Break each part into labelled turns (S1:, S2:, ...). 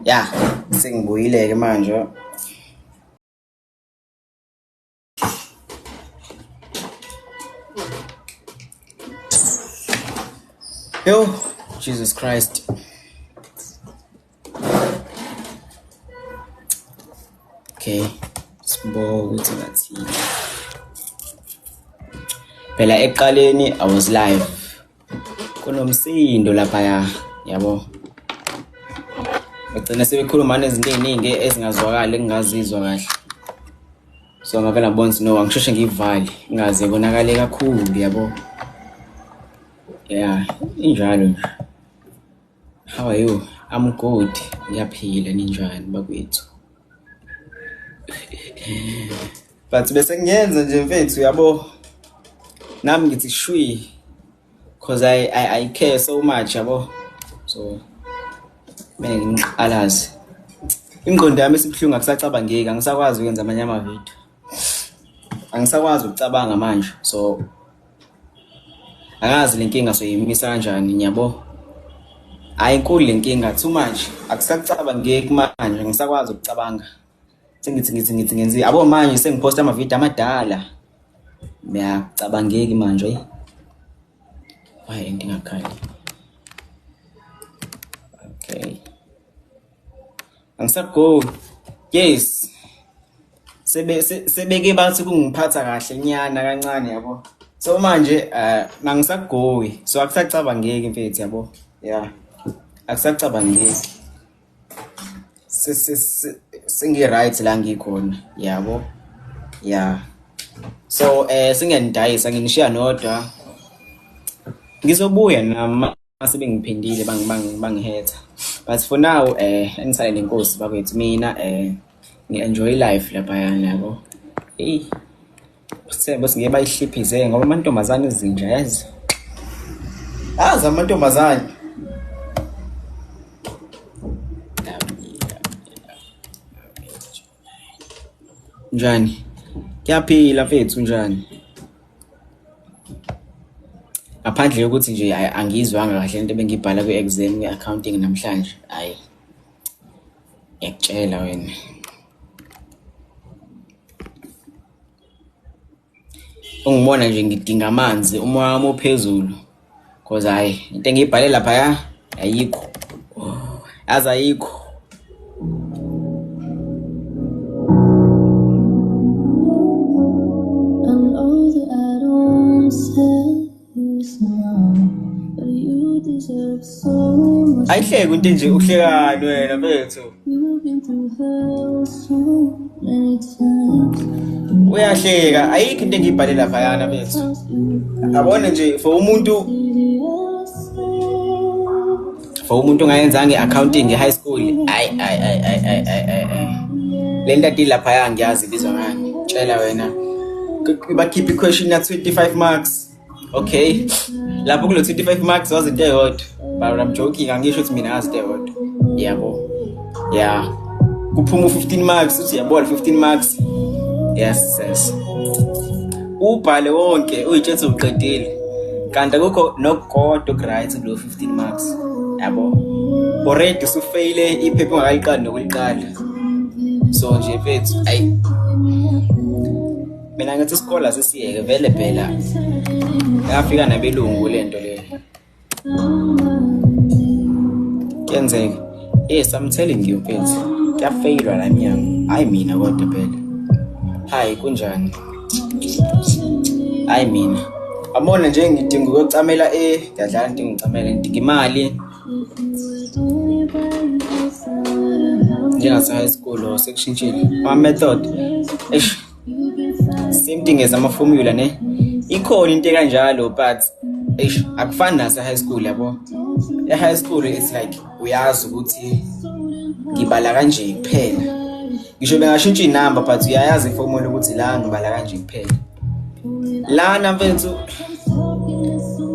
S1: Ya, sengibuyile-ke manje. Yo, Jesus Christ. Okay, sibuke ukuthi ngathini. Phela ekuqaleni I was live. Kunomsindo laphaya, yabo. Bagcina sebekhuluma nezinto ey'ningi ezingazwakali engingazizwa kahle. So ngavele ngabona ukuthi no, angisheshe ngiyivale ingaze konakale kakhulu, yabo. Yeah, injalo nje. How are you? I'm good. Ngiyaphila, ninjani bakwethu? But bese ngiyenza nje mfethu yabo. Nami ngithi shwi cause I care so much yabo. So kumele ngiqalaze. Ingqondo yami isibuhlungu akusacabangeki, angisakwazi ukwenza amanye amavidiyo. Angisakwazi ukucabanga manje. So angazi le nkinga soyimisa kanjani ngiyabo. Hayi inkulu le nkinga too much. Akusacabangeki manje, angisakwazi ukucabanga. Sengithi ngithi ngithi ngenzi yabo manje sengiphosta amavidiyo amadala. Ngiyacabangeki manje. Why into ingakhali? Okay. Angisago. Yes. Sebe sebeke bathi kungiphatha kahle nyana kancane yabo. So manje angisagoyi. So akusacabangeki mfethu yabo. Yeah. Akusacabangeki. Sengi-right la ngikhona yabo. Yeah. So sengiyanidayisa nginishiya nodwa. Ngizobuya nami mase bengiphindile bangihetha. But for now engisale nenkosi bakwethu mina ngi-enjoy life laphayana yabo. Eyi Sithembe singeke bayihliphize ngoba amantombazane izinja yazi. Azi amantombazane. Njani? Kuyaphila mfethu njani? Ngaphandle kokuthi nje angiyizwanga kahle into ebengiyibhala kwi-exam ye-accounting namhlanje, hhayi ngiyakutshela wena. Ungibona nje ngidinga amanzi, umoya wami uphezulu cause hhayi into engiyibhale laphaya ayikho, yazi ayikho.
S2: I know that I don't say now, but you deserve so much.
S1: Ayihleki into nje uhlekani wena mfethu.
S2: You've been through hell so many times.
S1: Uyahleka, ayikho into engiyibhale laphayana mfethu. Yabona nje for umuntu ongayenzanga i-accounting e-high school, ayi ayi ayi ayi ayi ayi ayi ayi. Le nto ati laphaya ngiyazi ibizwa ngani. Tshela wena. Bakhipha i-question ya 25 marks. Okay. Lapho kulo 25 marks wazi into eyodwa. But I'm joking, angisho ukuthi mina ngazi into eyodwa. Yabo. Yeah. Kuphuma u-15 marks uthi yabona 15 marks. Yes. Ubhale wonke uyitshela ukuthi uqedile. Kanti akukho nokukodwa oku-right kulo 15 marks. Yabo. Already usufeyile iphepha ungakaliqali nokuliqala. So nje mfethu ayi mina ngithi isikole asisiyeke vele phela yafika nabelungu le nto le. Kuyenzeka. Yes, I'm telling you mfethu. Kuyafeyilwa la emnyango. Hayi mina kodwa phela. Hayi kunjani? Hayi mina. Abona nje ngidinga ukuyocamela ngiyadlala ngidinga ukucamela ngidinga imali. Njengase high school sekushintshile. Ama method. Eish. Same thing as ama formula ne. Ikhona into ekanjalo but eish akufani nase high school yabo. E high school it's like uyazi ukuthi ngibala kanje kuphela. Ngisho bengashintsha inamba but uyayazi iformula ukuthi la ngibala kanje kuphela. Lana mfethu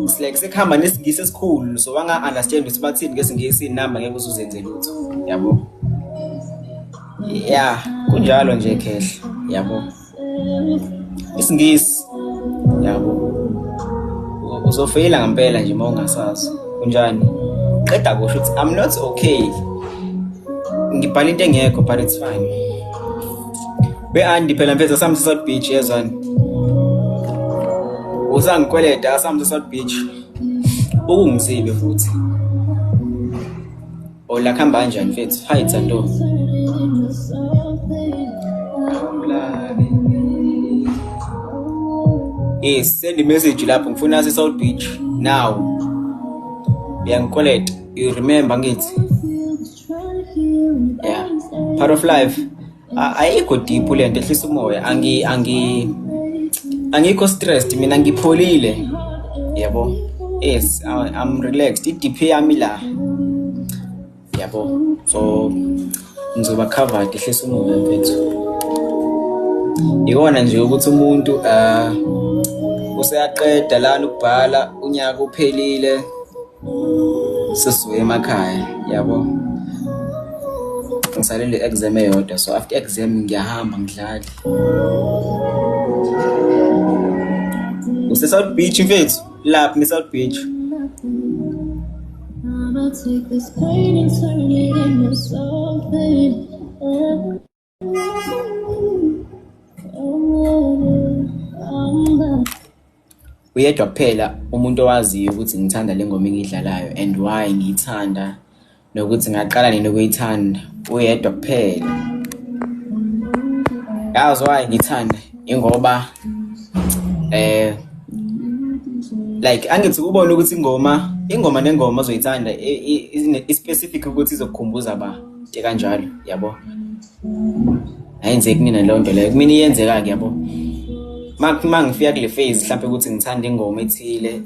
S1: it's like sekuhamba nesingisi esikhulu so wanga understand ukuthi bathini ngesingisi inamba ngeke uzuzenze lutho yabo. Yeah, kunjalo nje khehla yabo. Isingisi yabo. Uzofeyila ngempela nje uma ungasazi. Kunjani? Qeda kusho ukuthi I'm not okay. Ngibhala into engekho but it's fine. Be-Andy phela mfethu asamse South Beach yezwani. Usangikweleta asamse South Beach. Ukungizibe futhi. Ola kuhamba kanjani mfethu? Hi Thando. Yes, send a message lapho ngifuna se South Beach now. Uyangikweleta. You remember ngithi. Yeah. Part of life. Ayikho deep lento ehlisa umoya. Angi angi angikho stressed mina ngipholile. Yabo. Yes, I'm relaxed. I-DP yami la. Yabo. So ngizoba covered ehlisa umoya mfethu. Ikona nje ukuthi umuntu useyaqeda lana ukubhala unyaka uphelile sesizoya emakhaya yabo. Ngisalele exam eyodwa so after exam ngiyahamba ngidlale. Use South Beach mfethu laphi nge South Beach.
S2: I'ma take this pain and turn it into something.
S1: Uyedwa kuphela umuntu owaziyo ukuthi ngithanda le ngoma engiyidlalayo and why ngiyithanda nokuthi ngaqala nini ukuyithanda. Uyedwa kuphela. Yazi why ngiyithanda? Ingoba like angithi ubone ukuthi ingoma ingoma nengoma ozoyithanda i-specific ukuthi izokukhumbuza ba into kanjalo yabo. Ayenzeki kumina leyo nto leyo kumina iyenzeka-ke yabo. Ma ngifika kule phase mhlampe ukuthi ngithanda ingoma ethile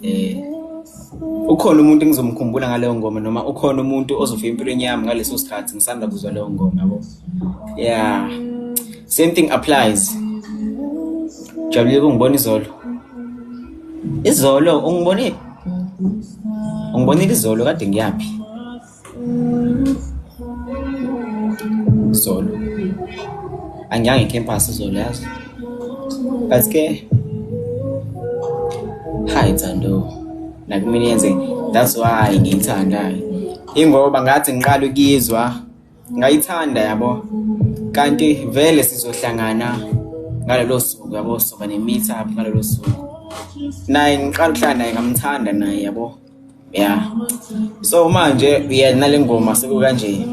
S1: ukhona umuntu engizomkhumbula ngaleyo ngoma noma ukhona umuntu ozofika empilweni yami ngaleso sikhathi ngisanda kuzwa leyo ngoma yabo. Yeah. Same thing applies. Jabulile ukungibona izolo. Izolo ungibone ungibonile izolo kade ngiyaphi? Izolo. Angiyange ecampus izolo yazi. But ke hi Thando. Nakumina yenze that's why ngiyithanda. Ingoba ngathi ngiqala ukuyizwa ngayithanda yabo. Kanti vele sizohlangana ngalolo suku yabo soba ne-meet up ngalolo suku. Naye ngiqala ukuhlala naye ngamthanda naye yabo. Yeah. So manje yena nale ngoma sekukanje.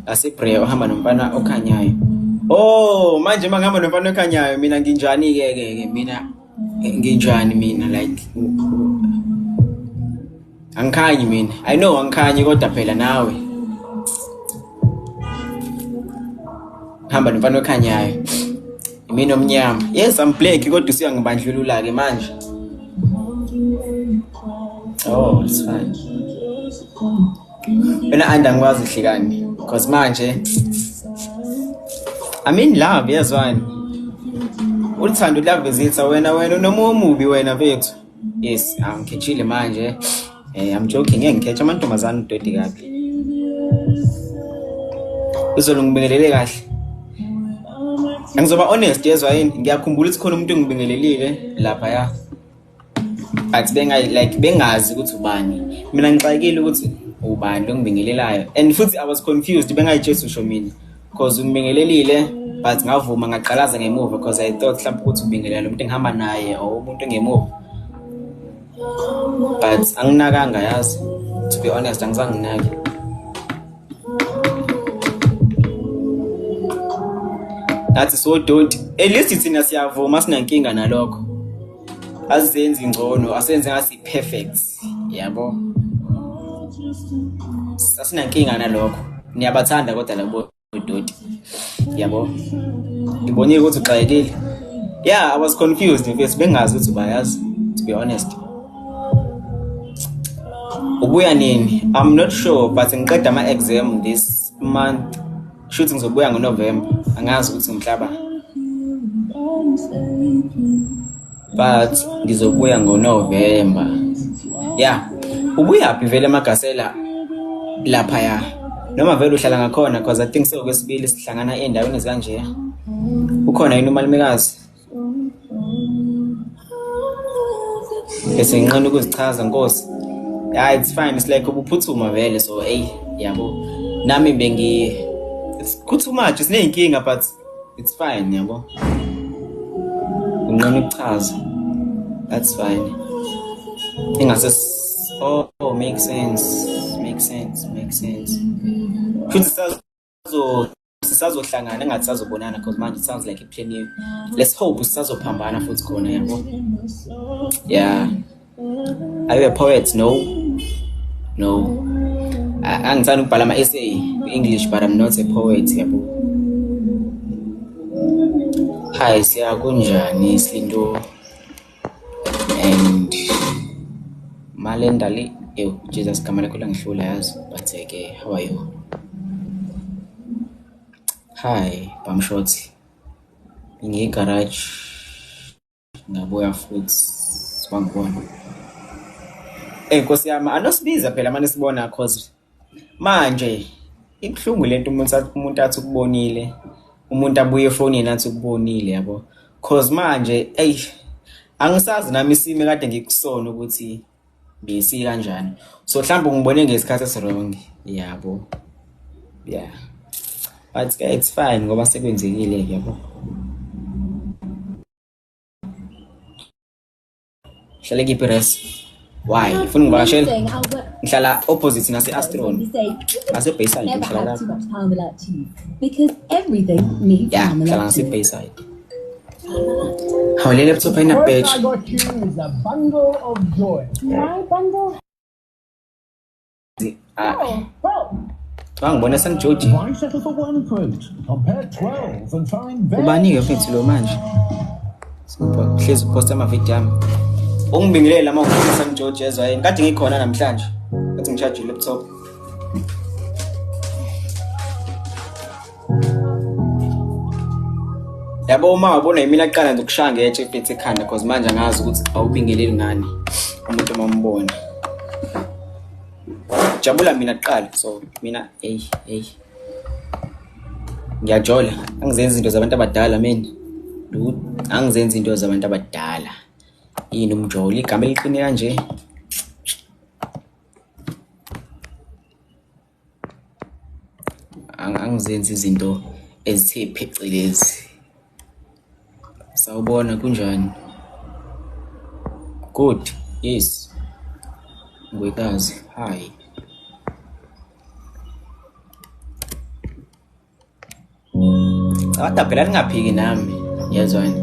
S1: Asibrea uhamba nomfana okhanyayo. Oh, manje mangihamba nomfana okhanyayo mina nginjani ke ke ke mina nginjani mina like angikhanyi mina. I know angikhanyi kodwa phela nawe. Hamba nomfana okhanyayo. Mina omnyama. Yes, I'm black kodwa usuyangibandlulula ke manje. Oh, it's fine. Mina anda ngikwazi hlekani because manje I'm in love yezwani. Uthando luyavizitha wena wena noma omubi wena mfethu. Yes, angikhethile manje. I'm joking ngeke ngikhethe amantombazane udodi kabi. Izolo ngibingelele kahle. Ngizoba honest yezwa yini ngiyakhumbula ukuthi khona umuntu engibingelelile lapha ya. But benga like bengazi ukuthi ubani. Mina ngixakile ukuthi ubani lo ngibingelelayo and futhi I was confused bengayitshesi usho mina because ungibingelelile but ngavuma ngaqalaza ngemuva because I thought mhlawumbe ukuthi ubingelela lo muntu engihamba naye or umuntu engemuva. But anginakanga yazi to be honest angizange nginake. Nathi sodoti at least thina siyavuma sinankinga nalokho. Azenzi ngcono asenze ngathi perfect yabo. Asinankinga nalokho. Niyabathanda kodwa labo doti. Yabo. Ngibonile ukuthi uxakekile. Yeah, I was confused mfethu bengazi ukuthi bayazi to be honest. Ubuya nini? I'm not sure but ngiqeda ama exam this month. Shuthi ngizobuya ngoNovember. Angazi ukuthi ngihlaba. But ngizobuya ngoNovember. Yeah. Ubuyaphi vele emagasela lapha ya? Noma vele uhlala ngakhona because I think sokwesibili sihlangana endaweni ezikanje. Ukhona yini umalumekazi? Bese nginqena ukuzichaza Nkosi. Yeah, it's fine. It's like ubuphuthuma vele so hey, yabo. Nami bengi it's too much, sineyinkinga but it's fine yabo. Nginqena ukuchaza. That's fine. Ingase oh, make sense. Make sense, make sense. Futhi sisazohlangana engathi sazobonana because manje it sounds like iplaniwe. Let's hope sisazophambana futhi khona yabo. Yeah. Are you a poet? No. No. Angithanda ukubhala ama-essay English but I'm not a poet yabo. Hi, siya kunjani Slindo and Malendali. Ew, Jesus gama lakho langihlula yazi. But ke how are you? Hi, Bamshoti. Ngiye garage ngabuya futhi wangibona. Ey Nkosi yami anosibiza phela manje sibona cause manje ibuhlungu lento umuntu athi ukubonile umuntu abuye efonini athi ukubonile yabo cause manje ey angisazi nami isimo kade ngikusona ukuthi besi kanjani so mhlawumbe ngibone ngesikhathi esiwrong yabo. Yeah, but ke it's fine ngoba sekwenzekile ke yabo. Hlale kiphi res? Why? Ufuna ngivakashele? Ngihlala opposite nase Astron. Ngase Bayside ngihlala lapho.
S2: Because everything needs
S1: Yeah, ngihlala ngase Bayside. Hawu le laptop ayina
S3: First,
S1: badge.
S3: I got you is a bundle of joy.
S2: My bundle.
S1: Ah,
S3: Well,
S1: wangibona sengijoji.
S3: why settle for one quote? Compare 12 and find
S1: Ubani ke mfethu lo manje? Hlezi uposta amavidiyo ami. Ungibingelele lama ngifuna sengijoji ezwa yini? Kade ngikhona namhlanje. Kathi ngishaje laptop. Yabo uma wabona yimina kuqala nje ukushaya ngetshe mfethu ekhanda cause manje angazi ukuthi awubingeleli ngani umuntu uma umbona. Jabula mina kuqala so mina hey hey ngiyajola angizenzi izinto zabantu abadala mina. Dude, angizenzi izinto zabantu abadala. Yini umjolo igama eliqine kanje? Angizenzi izinto ezithe phecelezi. Sawubona kunjani? Good. Yes. Ngwekazi. Hi. Cha phela ningaphiki nami. Yezwani.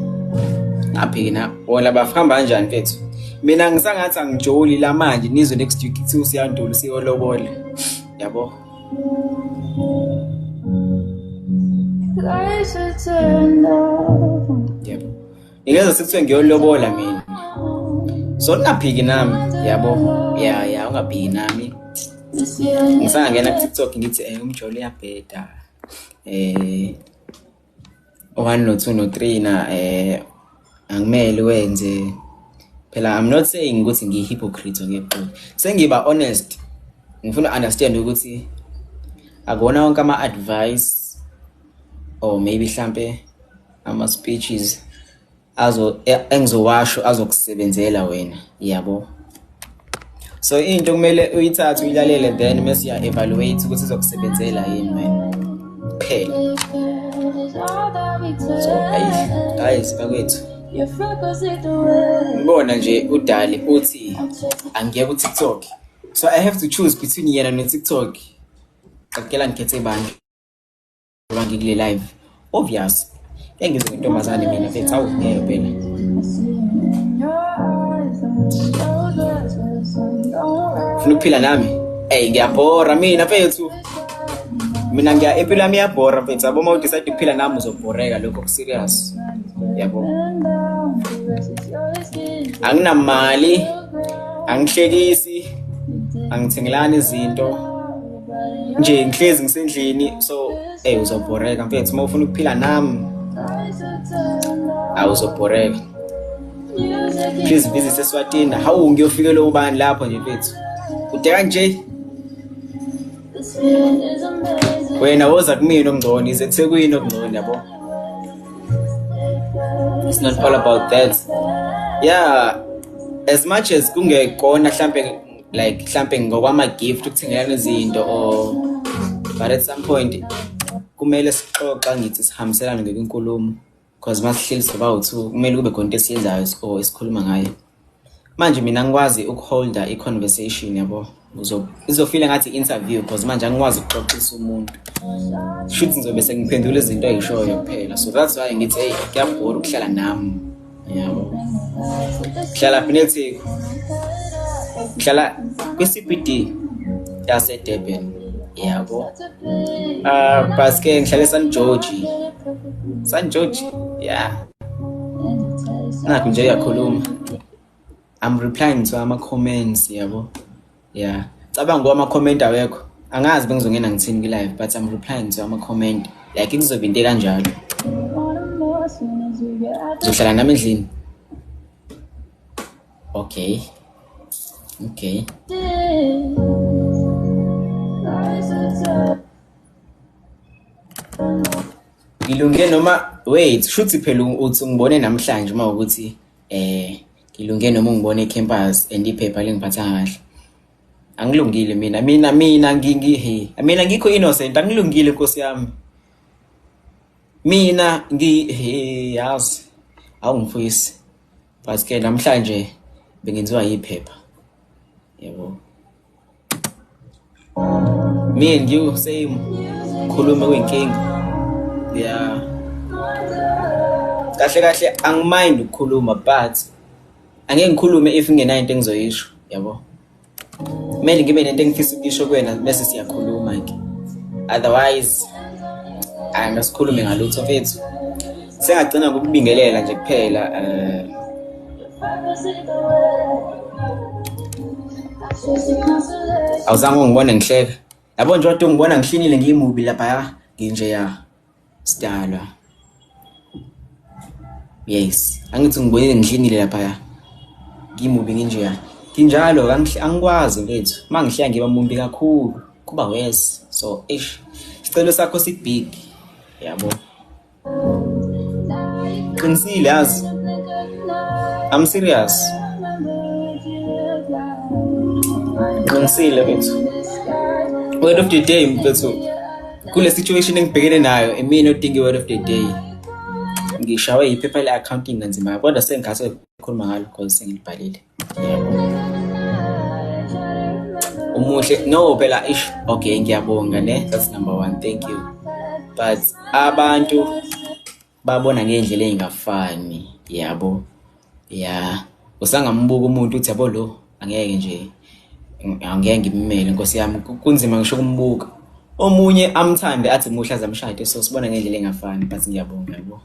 S1: Ngaphiki na. Wona bafamba kanjani mfethu? Mina ngisangathi angijoli la manje nizwe next week kuthiwa usiyandula usiyolobola. Yabo.
S2: Lights are turned off.
S1: Yebo. Ngeke sekuthiwe ngiyolobola mina. So ningaphiki nami, yabo. Yeah, yeah, ungaphiki nami.
S2: This feeling
S1: Ngisangena ku TikTok ngithi umjolo uyabheda. 1 no 2 no 3 na angimele wenze. Phela I'm not saying ukuthi ngiyi-hypocrite ngeqoqo. Sengiba honest. Ngifuna understand ukuthi akuwona wonke ama advice or maybe mhlambe ama speeches azo engizowasho azokusebenzela wena yabo. So into kumele uyithathe uyilalele then mase uya evaluate ukuthi izokusebenzela yini wena kuphela.
S2: is all that we
S1: So ayi
S2: take.
S1: guys bakwethu
S2: Your freckles hit the way.
S1: ngibona nje uDali uthi angiye ku TikTok. So I have to choose between yena no TikTok. Qaqela ngikhethe bani ngoba ngikule live. Obvious. Ngeke ngize ngentombazane mina mfethu awu ngeke phela.
S2: I see it in your eyes and those words don't lie.
S1: Ufuna ukuphila nami? Ey ngiyabhora mina mfethu. Mina ngiya impilo yami iyabhora mfethu. Yabo uma udecide ukuphila nami uzobhoreka lokho ku serious. Yabo.
S2: Bend down, caress your skin.
S1: Anginamali, angihlekisi, angithengelani izinto. Nje ngihlezi ngisendlini so hey uzobhoreka mfethu uma ufuna ukuphila nami
S2: Lights are turned off.
S1: awuzobhoreka.
S2: Music is
S1: Please visit eSwatini. Hawu ngiyofikela ubani lapho nje mfethu. Kude kanje
S2: This feeling is amazing.
S1: wena woza kumina okungcono ize eThekwini okungcono yabo. It's not all about that. Yeah, as much as kungekona mhlambe like mhlambe ngokwama gift ukuthengelana izinto or But at some point kumele sixoxa ngithi sihambiselane ngekwenkulumo because masihleli soba u-two kumele kube khona into esiyenzayo or esikhuluma ngayo. Manje mina angikwazi ukuholda i-conversation yabo. Izofila ngathi i-interview because manje angikwazi ukuxoxisa umuntu. Shuthi ngizobe sengiphendula izinto ayishoyo kuphela. So that's why ngithi hey kuyabhora ukuhlala nami. Yabo. Ngihlala phi neTheku? Ngihlala kwi-CBD yase Durban. Yabo. Ah, but ke ngihlala eSan George. San George. Yeah. Nakho nje uyakhuluma. I'm replying to ama comments yabo. Yeah. Cabanga ngoba ama comment awekho. Angazi bengizongena ngithini ku live but I'm replying to ama comment. Like kuzobe into kanjalo. Uzohlala nami endlini. Okay. Okay. Ngilunge noma wait shuthi phela uthi ungibone namhlanje uma ukuthi eh ngilunge noma ungibone ecampus and iphepha lingiphathanga kahle. Angilungile mina mina mina ngingi he mina ngikho innocent angilungile nkosi yami. Mina ngi he yazi awungifisi but ke namhlanje bengenziwa yiphepha. Yebo. Me and you same khuluma kuyinkinga. Yeah. Kahle kahle angimind ukukhuluma but angeke ngikhulume if ngingenayo into engizoyisho yabo. Kumele ngibe nento engifisa ukuyisho kuwena bese siyakhuluma ke. Otherwise angasikhulume ngalutho mfethu. Sengagcina ngokubingelela nje kuphela eh awuzange ungibone ngihleka. Yabo nje kodwa ungibona ngihlinile ngiyimubi lapha nginje ya sidalwa. Yes, angithi ngibonile ngihlinile lapha. Ngimubi nginjeya. Nginjalo angikwazi mfethu. Uma ngihleka ngiba mumbi kakhulu. Kuba worse. So eish isicelo sakho si big. Yabo. Qinisile yazi. I'm serious. Qinisile mfethu. Word of the day mfethu. Kule situation engibhekene nayo imina odinga i-word of the day. Ngishawe iphepha le-accounting kanzima kodwa sengikhathele ukukhuluma ngalo because sengilibhalile. Yebo. Umuhle no phela ish okay ngiyabonga ne that's number one thank you but abantu babona ngey'ndlela ey'ngafani yabo ya usangambuka umuntu uthi yabo lo angeke nje angeke ngimmele nkosi yami kunzima ngisho ukumbuka omunye amthande athi muhle azamshade so sibona ngendlela engafani but ngiyabonga yabo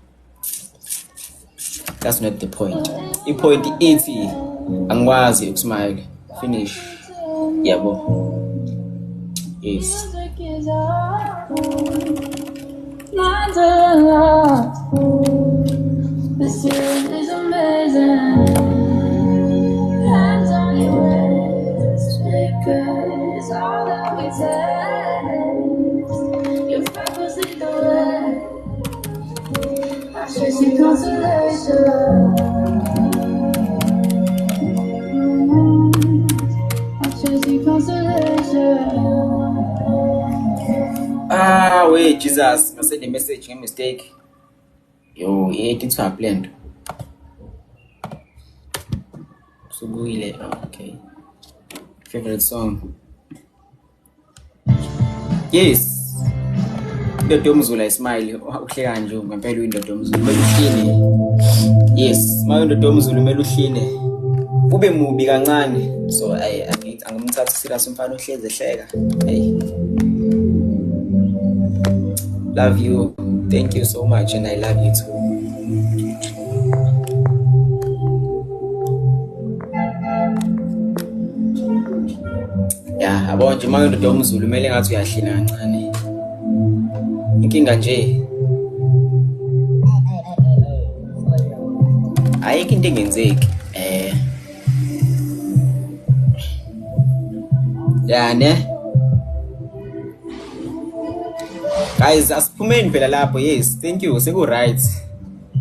S1: that's not the point i-point ithi angikwazi ukusmile finish yabo yes
S2: This is amazing. Hands on your waist, liquor is all that we taste. Your freckles lead the way. I'm chasing consolation. I'm chasing consolation.
S1: Ah wait Jesus ngasend message nge-mistake yo i-82 planned subuyile okay favorite song yes indoda yomzulu ayismile uhleka nje ngempela uyindoda yomzulu kumele uhline yes uma uyindoda yomzulu kumele uhline ube mubi kancane so ayi angithi angimthathi serious umfana ohlezi ehleka hey love you thank you so much and I love you too ya yabo nje uma uyindoda yomzulu kumele ngathi uyahlina kancane inkinga nje ayikho into engenzeki eh ya ne guys asiphumeni phela lapho yes thank you seku right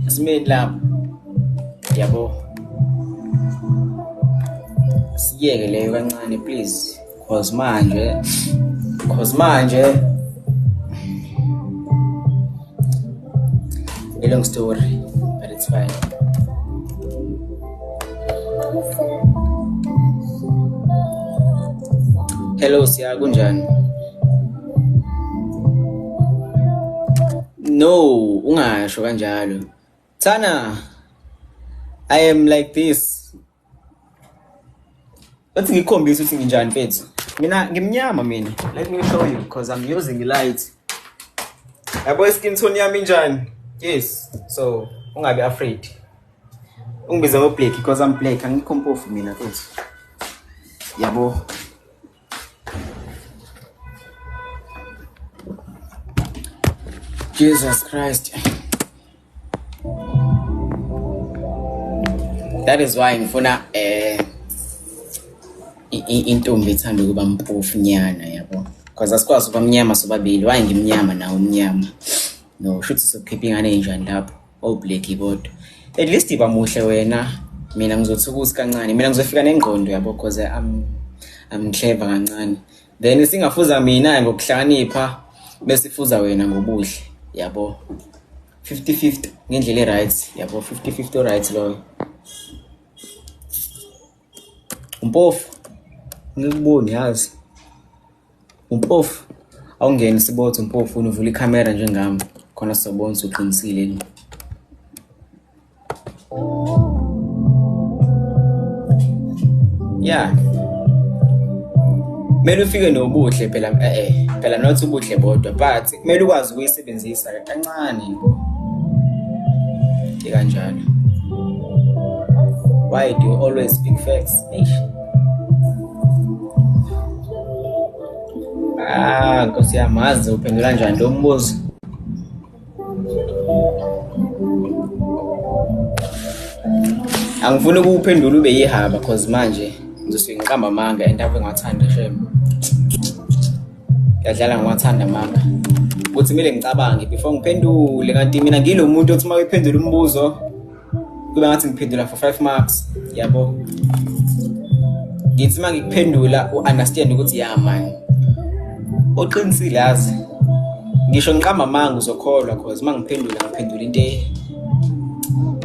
S1: asimeni lapho yabo siyeke leyo kancane please cause manje cause manje A long story, but it's fine. Hello Siya, kunjani? No, ungasho kanjalo. Thana, I am like this. Bathi ngikukhombise ukuthi nginjani mfethu. Mina ngimnyama mina. Let me show you because I'm using light. Yabo skin tone yami injani? Yes. So, ungabe afraid. Ungibiza ngo black because I'm black. Angikho mpofu mina mfethu. Yabo. Jesus Christ. That is why ngifuna intombi ithanda ukuba mpofu nyana yabo. Because asikwazi ukuba mnyama sobabili. Why ngimnyama nawe umnyama? No, shuthi sokhipha ingane enjani lapho? All black bodwa. At least iba muhle wena. Mina ngizothukuza kancane. Mina ngizofika nengqondo yabo because I'm clever kancane. Then singafuza mina ngokuhlakanipha bese ifuza wena ngobuhle yabo. 50-50 ngendlela e-right yabo, 50-50 right loyo. Umpofu ngikuboni yazi. Umpofu awungeni sibothe umpofu uvula ikhamera njengami khona sizobona ukuthi uqinisile yini. Yeah. Kumele ufike nobuhle phela phela not ubuhle bodwa but kumele ukwazi ukuyisebenzisa kancane yabo. Kanjalo. Why do you always speak facts? Eish. Ah, Nkosi yami, azi uphendula kanjani lo mbuzo? Angifuni ukuwuphendula ube yihaba cause manje ngizosuke ngiqamba amanga and ave ngiwathanda shame. Ngiyadlala ngiwathanda amanga. Ukuthi kumele ngicabange before ngiphendule kanti mina ngilo muntu othi uma uyiphendula umbuzo kube ngathi ngiphendula for 5 marks yabo. Ngithi uma ngikuphendula u-understand ukuthi ya man uqinisile yazi. Ngisho ngiqamba amanga uzokholwa cause uma ngiphendula ngiphendula into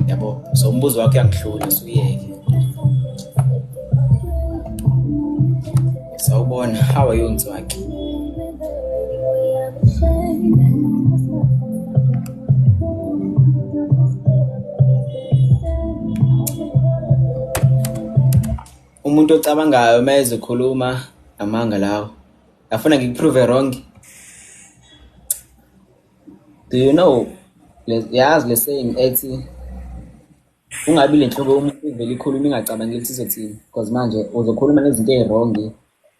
S1: yabo. So umbuzo wakho uyangihlula usuyeke. Sawubona, how are you Ntswaki? Umuntu ocabangayo uma ezokhuluma amanga lawo. Afuna ngikuprove wrong. Do you know yazi le saying ethi ungabi le nhlobo yomuntu ivele ikhuluma ingacabangeli ukuthi izothini because manje uzokhuluma nezinto ey'wrong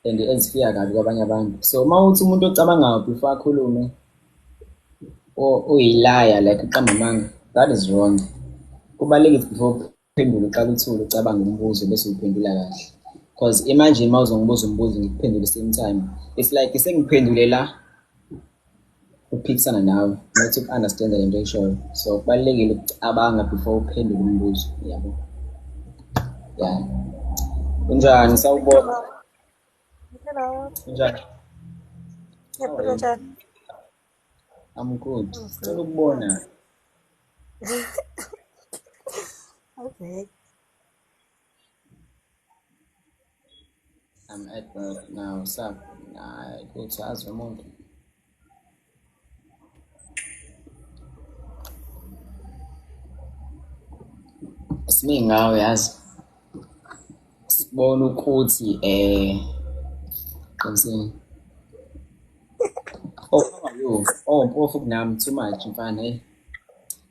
S1: and ezifika kabi kwabanye abantu. So uma uthi umuntu ocabangayo before akhulume uyilaya like uqamba amanga, that is wrong. Kubalulekile before uphendule uqale uthule ucabange umbuzo bese uphendula kahle. Because imagine uma uzongibuza umbuzo ngikuphendule same time. It's like sengiphendule la uphikisana nawe not uku-understand le nto oyishoyo. So kubalulekile ukucabanga before uphendule umbuzo yabo. Yeah. Kunjani? Sawubona.
S4: Hello.
S1: Kunjani? How are
S4: Ngiyaphila
S1: you?
S4: njani?
S1: I'm good. Sicela ukubona.
S4: Okay.
S1: I'm at work now. What's up? Nah, kuthi azi umuntu. Siningi ngawe yazi. Sibona ukuthi qinisile. Oh, how are you? Oh, mpofu kunami too much mfana hey.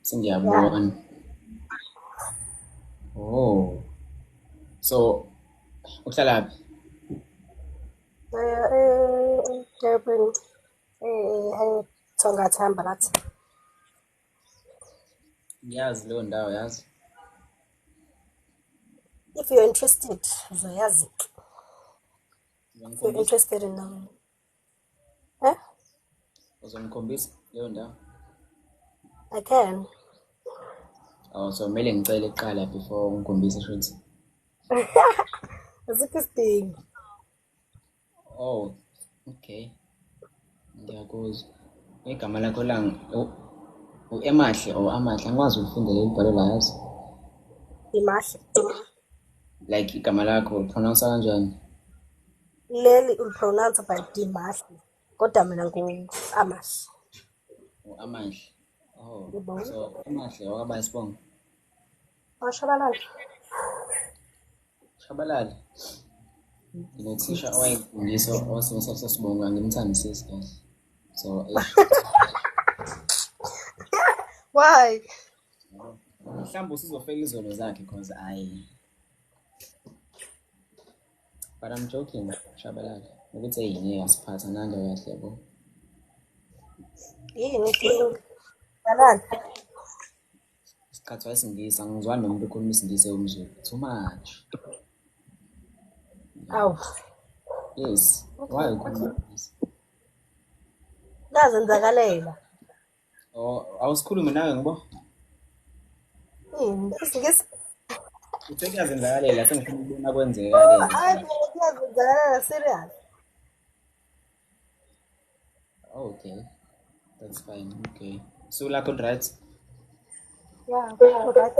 S1: Sengiyabona. Oh. So uhlalaphi?
S4: Durban. Thongathi hamba lathi.
S1: Ngiyazi leyo ndawo yazi.
S4: If you're interested, uzoyazi. If you're interested in knowing. Eh?
S1: Uzongikhombisa leyo ndawo?
S4: I can.
S1: Oh, so kumele ngicele kuqala before ungikhombise shuthi.
S4: Azikho isidingo.
S1: Oh, okay. Ngiyakuzwa. Igama lakho lang U-Emahle or Amahle angikwazi ukufunda leli bhalo la yazi.
S4: Imahle.
S1: Like igama lakho ulipronounce kanjani?
S4: Leli ulipronounce by Dimahle. Kodwa mina ngu-Amahle.
S1: U-Amahle. Oh,
S4: Yebo.
S1: so Amahle wakabani isibongo?
S4: Washabalala.
S1: Shabalala. Nginothisha owayengifundisa owasebenzisa sibongo angimthandisisi kahle. So eish.
S4: Why?
S1: Mhlawumbe usuzofela izono zakhe cause I but I'm joking, Shabalala. Ukuthi hey ngeke asiphatha nanga kahle yabo.
S4: Yini inkinga? Shabalala.
S1: Isikhathi wayesingisi angizwani nomuntu okhuluma isingisi ewumZulu. Too much.
S4: Awu.
S1: Yes. Why ukhuluma isingisi?
S4: Lazenzakalela.
S1: Oh, awusikhulume nawe ngibo.
S4: Yini? Isingisi?
S1: Uthe kuyazenzakalela sengifuna ukubona kwenzeka ke.
S4: Hayi phela kuyazenzakalela serious.
S1: Okay. That's fine. Okay. So lakho right?
S4: Yeah, right.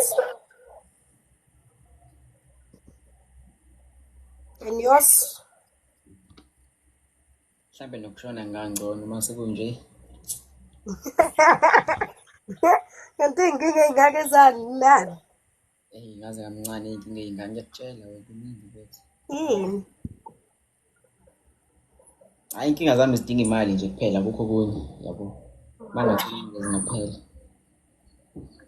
S4: And yours?
S1: Mhlambe nokushona ngangcono uma sekunje.
S4: Kanti iy'nkinga ey'ngaka ezani nani?
S1: Eyi ngaze ngamncane inkinga ey'ngaka ngiyakutshela wena kuningi mfethu.
S4: Yini?
S1: Hhayi inkinga zami zidinga imali nje kuphela akukho okunye yabo. Uma ngathola imali zingaphela.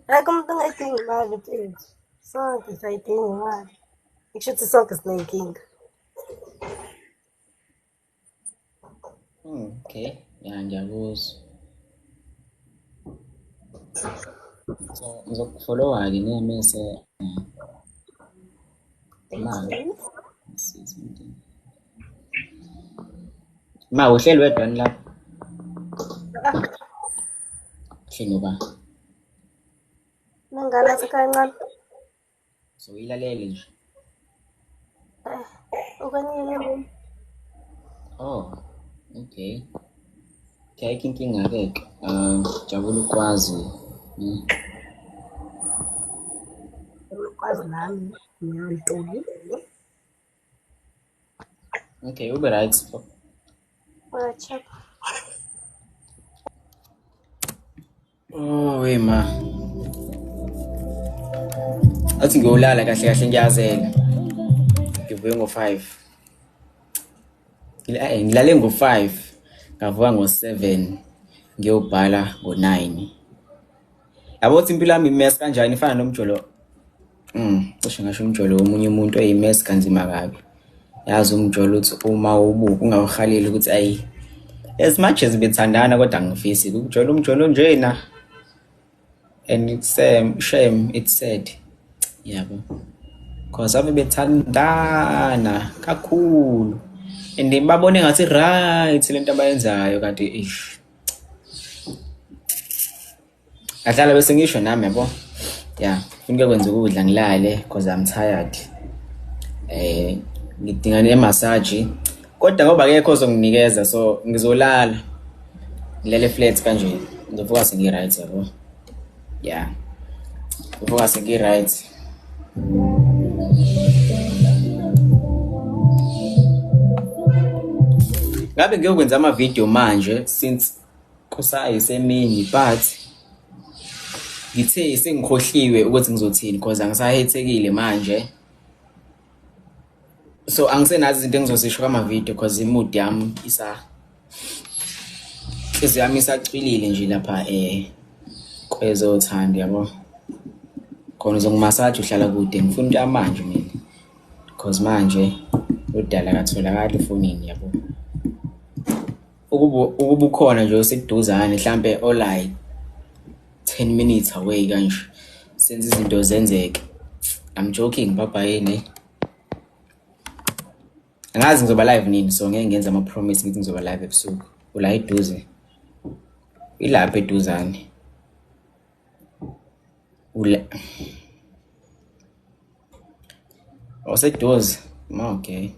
S4: Akekho umuntu ongayidingi imali mfethu. Sonke siyayidinga imali. Kusho ukuthi sonke siney'nkinga.
S1: Okay, ya ngiyakuzwa. So ngizokufollowa-ke nemese
S4: Thank
S1: ma
S4: you.
S1: ma uhleli wedwa yini lapho?
S4: Ah,
S1: Uhleli noba?
S4: nengane yasekhaya encane.
S1: So uyilalele nje.
S4: Eh, okanye room.
S1: Oh, okay. Okay, ayikho inkinga-ke ke. Jabula ukwazi. Ne?
S4: Ukwazi nami ngiyantuli.
S1: Okay, ube right.
S4: Alright, check.
S1: Oh, we ma. Athi ngiyolala kahle kahle ngiyazela. Ngivuke ngo-5. Ngilale ngo-5, ngavuka ngo-7, ngiyobhala ngo-9. Yabo ukuthi impilo yami imess kanjani ifana nomjolo. Cishe ngasho umjolo womunye umuntu oyimess kanzima kabi. Yazi umjolo uthi uma ubuka ungawuhaleli ukuthi ayi as much as bethandana kodwa angifisi ukujola umjolo njena. And it's shame, it's sad. Yabo. Cause ave bethandana kakhulu. And babone ngathi right lento abayenzayo kanti ish. Ngadlala bese ngisho nami yabo. Yeah, kufuneka kwenza ukudla ngilale cause I'm tired. Ngidinga ne massage. Kodwa ngoba akekho ozonginikeza so ngizolala. Ngilele flat kanje. Ngizovuka sengi right yabo. Yeah. Ngivuka sengi right. Ngabe ngiyokwenza ama-video manje since kusayisemini but ngithe sengikhohliwe ukuthi ngizothini cause angisahethekile manje. So angisenazo izinto engizozisho kwama-video cause i-mood yami isa inhliziyo yami isacwilile nje lapha kwezothando yabo. Khona uzongimasaja uhlala kude ngifuna into yamanje mina cause manje udala akatholakali efonini yabo. Ukuba ukhona nje oseduzane mhlampe o like 10 minutes away kanje senze izinto zenzeke. I'm joking bye bye ne. Angazi ngizoba live nini so ngeke ngenze ama promise ngithi ngizoba live ebusuku. Ula eduze. Ilapha eduzane. Ula Oseduze. Okay.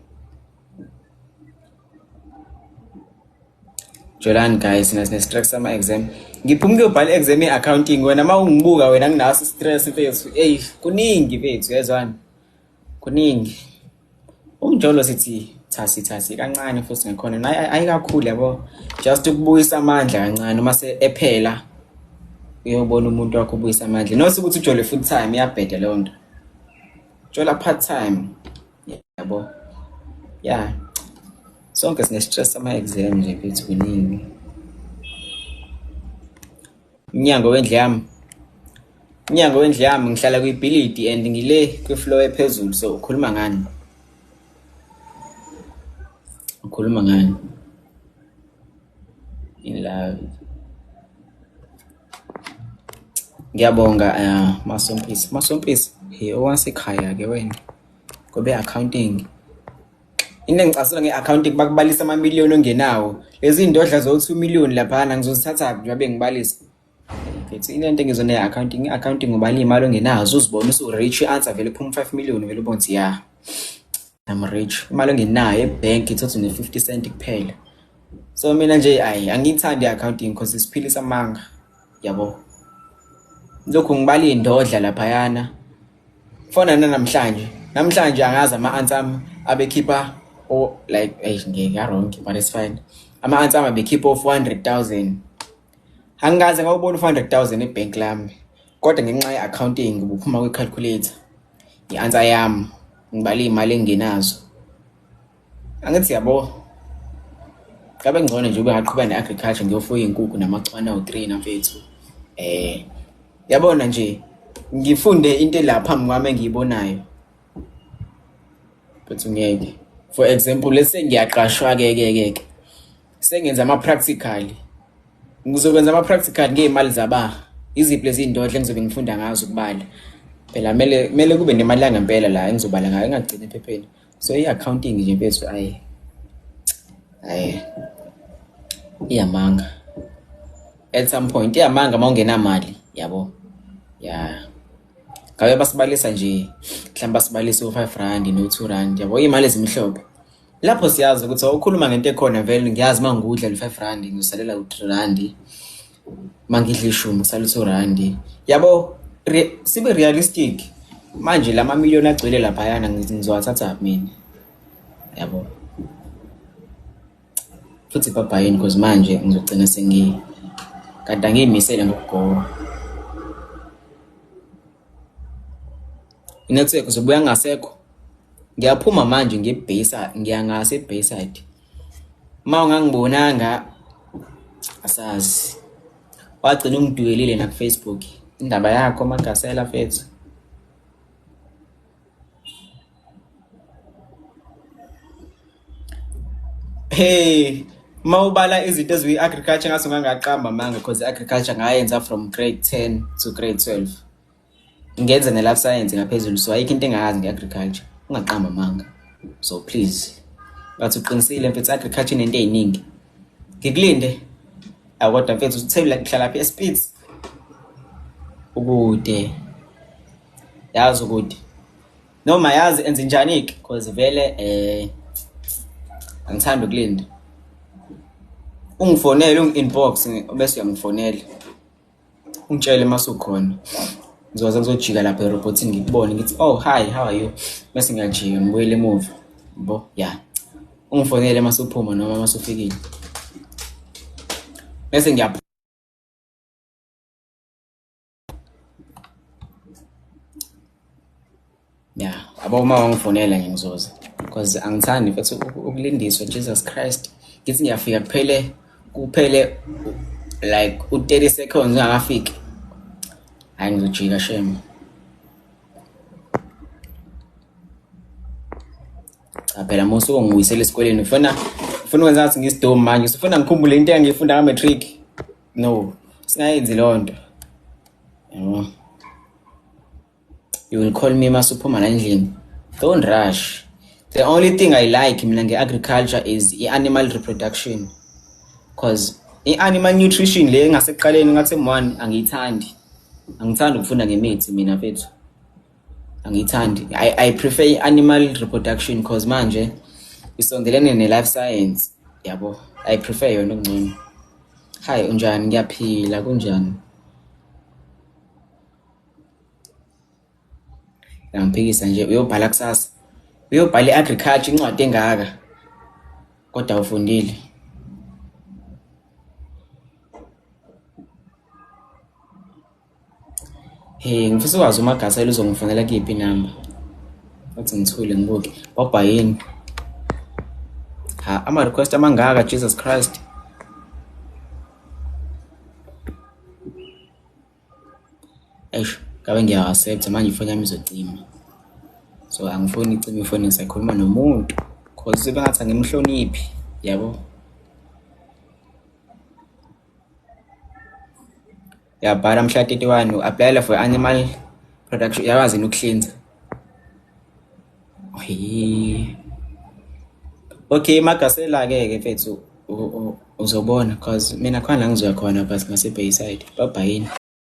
S1: Jolani guys, sina sine-stress sama-exam. Ngiphuma ukuyobhala i-exam ye-accounting wena uma ungibuka wena nginaso i-stress mfethu. Eyi, kuningi mfethu yezwani. Kuningi. Umjolo sithi thasi thasi kancane futhi ngakhona naye ayikakhulu yabo. Just ukubuyisa amandla kancane uma se ephela uyobona umuntu wakho ubuyisa amandla. Not ukuthi ujole full time iyabheda leyo nto. Jola part time. Yabo. Yeah. Sonke sine-stress sama-exam nje mfethu kuningi. Umnyango wendlu yami. Umnyango wendlu yami ngihlala kwibhilidi and ngile kwi-floor ephezulu so ukhuluma ngani? Ukhuluma ngani? In love. Ngiyabonga Masompisi. Masompisi, hey owasekhaya ke wena. Ngobe accounting. Into engicasula nge-accounting bakubalisa amamiliyoni ongenawo. Lezi ndodla zo-2 million laphana ngizozithatha njengoba bengibalisa. Mfethu into engizona ye-accounting, i-accounting ubala iy'mali ongenazo uzibone usu-rich i-answer vele iphuma u-5 million vele ubone ukuthi ya I'm rich. Imali ongenayo ebhenki ithatha ne-50 cent kuphela. So mina nje ayi angiyithandi i-accounting because isiphilisa amanga yabo. Lokhu ngibala iy'ndodla laphayana. Fona nanamhlanje. Namhlanje angazi ama-answer ami abekhipha o like eyi ngeke wrong but it's fine. Ama-answer ami abekhipha o-400,000. Angikaze ngawubona u-400,000 ebhenki lami. Kodwa ngenxa ye-accounting ubuphuma kwi-calculator. I-answer yami ngibala iy'mali engingenazo. Angithi yabo ngabe ngcono nje ube ngaqhubeka ne-agriculture ngiyofuya iy'nkukhu namachwane awu-3 namfethu. Yabona nje ngifunde into ela phambi kwami engiyibonayo. But ngeke. For example, let's say ngiyaqashwa ke ke ke ke. Sengenza ama-practical. Ngizokwenza ama-practical ngey'mali zaba. Iziphi lezi iy'ndodla engizobe ngifunda ngazo ukubala. Phela kumele kumele kube nemali yangempela la engizobala ngayo engagcini ephepheni. So i-accounting nje mfethu ayi ayi iyamanga. At some point iyamanga uma ungenamali yabo. Yeah. Ngabe basibalisa nje mhlawumbe basibalise u-5 rand no-2 rand yabo iy'mali ezimhlophe. Lapho siyazi ukuthi awukhuluma ngento ekhona vele ngiyazi uma ngikudla le-5 rand ngizosalela u-3 rand. Uma ngidla ishumi kusala u-2 rand. Yabo sibe realistic. Manje lama miliyoni agcwele laphayana ngizowathatha mina. Yabo. Futhi bhabhayini because manje ngizogcina sengi kanti angiyimisele ngokugowa. I-network uzobuya ngasekho. Ngiyaphuma manje ngiye ngiya ngase Bayside. Uma ungangibonanga asazi. Wagcina ungidwelile na ku-Facebook. Indaba yakho Magasela mfethu. Hey, mawubala izinto eziyi-agriculture ngathi ungangaqamba amanga because i-agriculture ngayenza from grade 10 to grade 12. Ngenza ne-life science ngaphezulu so ayikho into engayazi nge-agriculture. Ungaqamba amanga. So please. Bathi uqinisile mfethu agriculture inento ey'ningi. Ngikulinde. Awu kodwa mfethu uthe ngihlala phi eSpitz. Ukude. Yazi ukude. Noma yazi enze njani-ke because vele angithandi ukulinda. Ungifonele ungi-inbox bese uyangifonela. Ungitshele uma usukhona. Ngizoze ngizojika lapha erobhothini ngikubone ngithi oh hi how are you bese ngiyajika ngibuyele emuva. Yabo yeah. Ungifonele uma usuphuma noma uma usufikile. Bese ngiyaphuma. Yeah, yabo uma wangifonela nje ngizoza because angithandi mfethu ukulindiswa Jesus Christ. Ngithi ngiyafika kuphele kuphele like u-30 seconds ngingakafiki. Hayi ngizojika shame. Cha phela uma usuke ngibuyisela esikoleni ufuna ufuna ukwenza ngathi ngisidomu manje usufuna ngikhumbule into engiyifunda ka-matric. No, singayenzi leyo nto. Yabo. You will call me masuphuma la endlini. Don't rush. The only thing I like mina nge-agriculture is i-animal reproduction. Cause i-animal nutrition le engasekuqaleni ngathi M1 angiyithandi. Angithandi ukufunda ngemithi mina mfethu. Angiyithandi. I prefer i-animal reproduction cause manje isondelene ne-life science yabo. I prefer yona okungcono. Hi, unjani? Ngiyaphila, kunjani? Ngiyaphikisa nje uyobhala kusasa. Uyobhala i-agriculture incwadi engaka. Kodwa ufundile. Hey, ngifisa ukwazi uMagasela uzongifonela kuyiphi inamba. Wathi ngithule ngibuke. Wabha yini? Ha, ama-request amangaka Jesus Christ. Eish, ngabe ngiya-accept manje ifoni yami izocima. So angifuni icime ifoni ngisakhuluma nomuntu. Cause sebengathi angimhloniphi, yabo. Uyabhala mhla 31 u-applyela for animal production uyakwazi yini ukuhlinza? Hhe. Okay, Magasela-ke ke mfethu uzobona cause mina khona la ngizoya khona but ngase Bayside. Bye-bye.